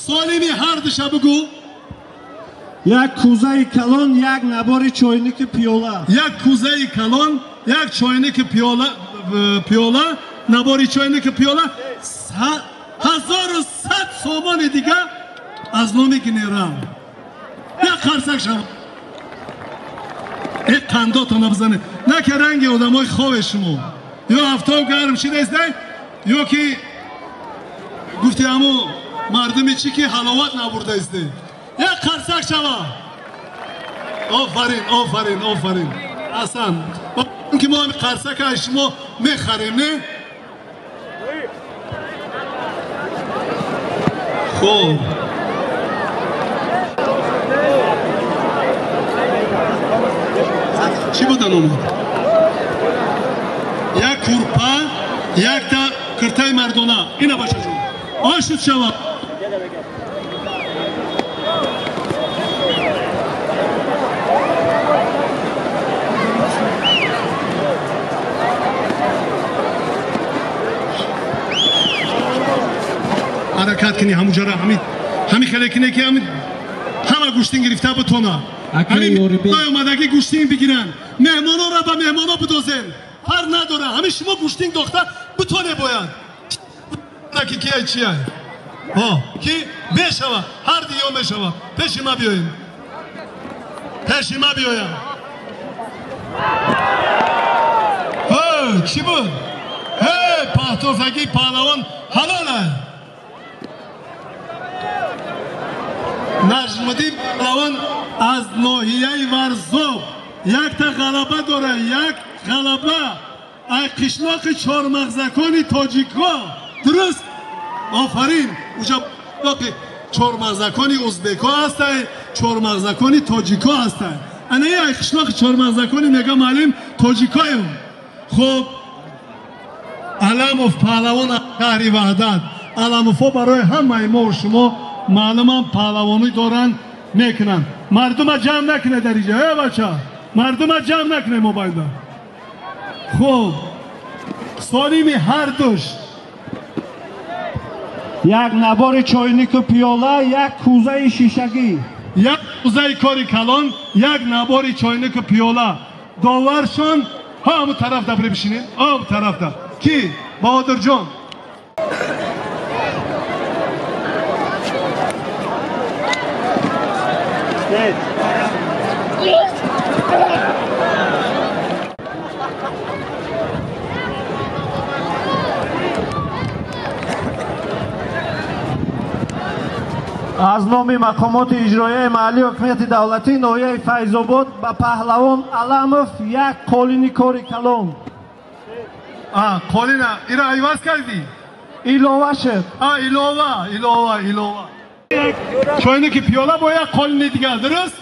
Солими ҳар душа бугӯ. Як кӯзаи калон, як набори чойники пиёла. Як кӯзаи калон, як чойники пиёла, пиёла, набори чойники пиёла, 1100 сомони дига аз номи генерал. Як қарсак шава. Э қандотона бизанед. На ки ранги одамои хове шумо. Ё афтоб гарм шидаистед, ё ки гуфти ҳамо мардуми чӣ ки ҳаловат набурдаистед. Як қарсак шава. Офарин, офарин, офарин. Асан, ки мо ҳами қарсака аз шумо мехарем, не? Хуб. Чӣ буда номад? Як курпа, якта киртаи мардона. Ина бачаҷон. Ошуд шава. Ҳаракат кунӣ ҳамуҷара, ҳами хеле кине ки ҳама гӯштин гирифта бутона. Ҳамин омадагӣ гӯштин бигиранд. Меҳмононро ба меҳмоно бидозем. Фарқ надора. Ҳамин шумо гӯштин дохта бутоне бояд. Ки кияй чияй. Ҳо, ки мешава, ҳар диё мешава. Пеши ма биёем. Пеши ма биёям. Ҳо, чӣ буд? Ҳе, паҳтофагӣ паҳлавон ҳалол ай. Наҷмуддин паҳлавон аз ноҳияи Варзоб якта ғалаба дора, як ғалаба ай қишлоқи чормағзакони тоҷикҳо. Дуруст? Офарин. Уҷа қишлоқи чормағзакони узбекҳо ҳастай, чормағзакони тоҷикҳо ҳастай. Ана ай қишлоқи чормағзакони мега маълим тоҷикҳоем. Хуб, Аламов паҳлавон аз шаҳри Ваҳдат. Аламовҳо барои ҳамаи мо шумо маълумам паҳлавонӣ доранд, мекунанд. Мардума ҷамъ накунед дар инҷа, э бача, мардума ҷамъ накунед мобайнда. Хуб, солими ҳар душ. Як набори чойнику пиёла, як кӯзаи шишагӣ. Як кӯзаи кори калон, як набори чойнику пиёла. Доваршон ҳа ҳамун тарафда бире бишинед, ҳамун тарафда. Ки? Баҳодирҷон. Аз номи мақомоти иҷроияи маҳаллии ҳокимияти давлатии ноҳияи Файзобод ба паҳлавон Аламов як қолини кори калон. Қолина ира айваз кардӣ? Илова шуд. Илова, илова, илова. Чойники пиёла бо як қолини дигар, дуруст?